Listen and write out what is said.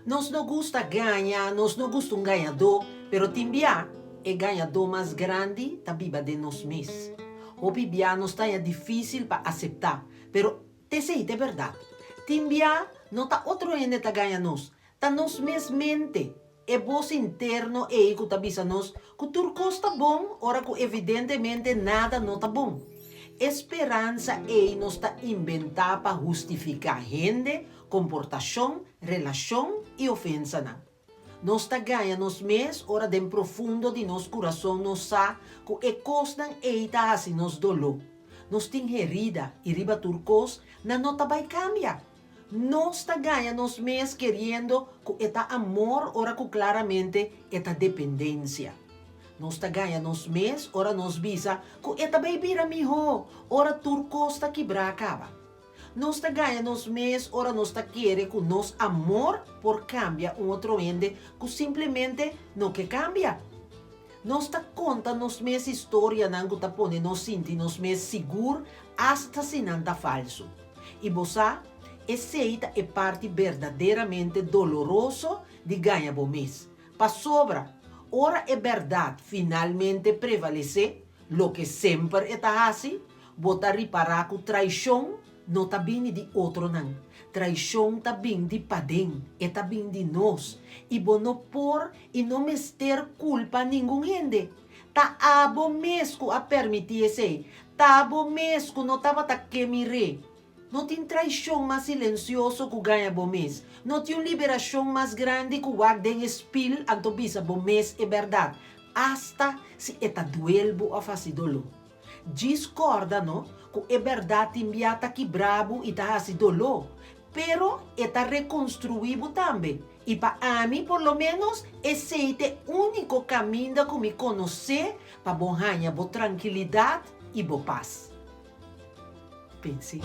Nos no gusta gaña, nos no gusta un gañadó, pero tin bia e gañadó mas grandi ta biba den nos mes. Hopi bia nos ta haña difísil pa aseptá, pero t'esei ta e bèrdat. Tin bia no ta otro hende ta gaña nos, ta nos mes mente, e bos interno ei ku ta bisa nos ku tur kos ta bon ora ku evidentemente nada no ta bon. E speransa ei nos ta inventá pa hustifiká hende, komportashon, relashon i ofensanan. Nos ta gaña nos mes ora den profundo di nos kurason nos sa ku e kosnan ei ta hasi nos doló. Nos tin herida i riba tur kos nan no ta bai kambia. Nos ta gaña nos mes keriendo ku e ta amor ora ku klaramente e ta dependensia. Nos ta gaña nos mes ora nos bisa ku e ta bai bira mihó ora tur kos ta kibrá kaba. Nos ta gaña nos mes ora nos ta kere ku nos amor por kambia un otro hende ku simplemente no ke kambia. Nos ta konta nos mes historianan ku ta pone nos sinti nos mes sigur asta si nan ta falsu. I bo sa, esei ta e parti berdaderamente doloroso di gaña bo mes. Pasobra, ora e bèrdat finalmente prevalesé, loke semper e ta hasi, Bo ta ripará ku traishon no ta bini di otronan. Traishon ta bin di paden, e ta bin di nos. I bo no por i no mester kulpa ningun hende. Ta abo mes ku a permití esei. Ta abo mes ku no tabata ke mir'é. No tin traishon mas silensioso ku gaña bo mes. No tin un liberashon mas grandi ku wak den e spil anto bisa bo mes e bèrdat, asta si e ta duel bo òf hasi doló. Djis kòrda no ku e bèrdat tin bia ta kibra bo i ta hasi doló, pero e ta rekonstruí bo tambe. I pa ami, por lo ménos, esei ta e úniko kaminda ku mi konosé pa bo haña bo trankilidat i bo pas. Pens'é.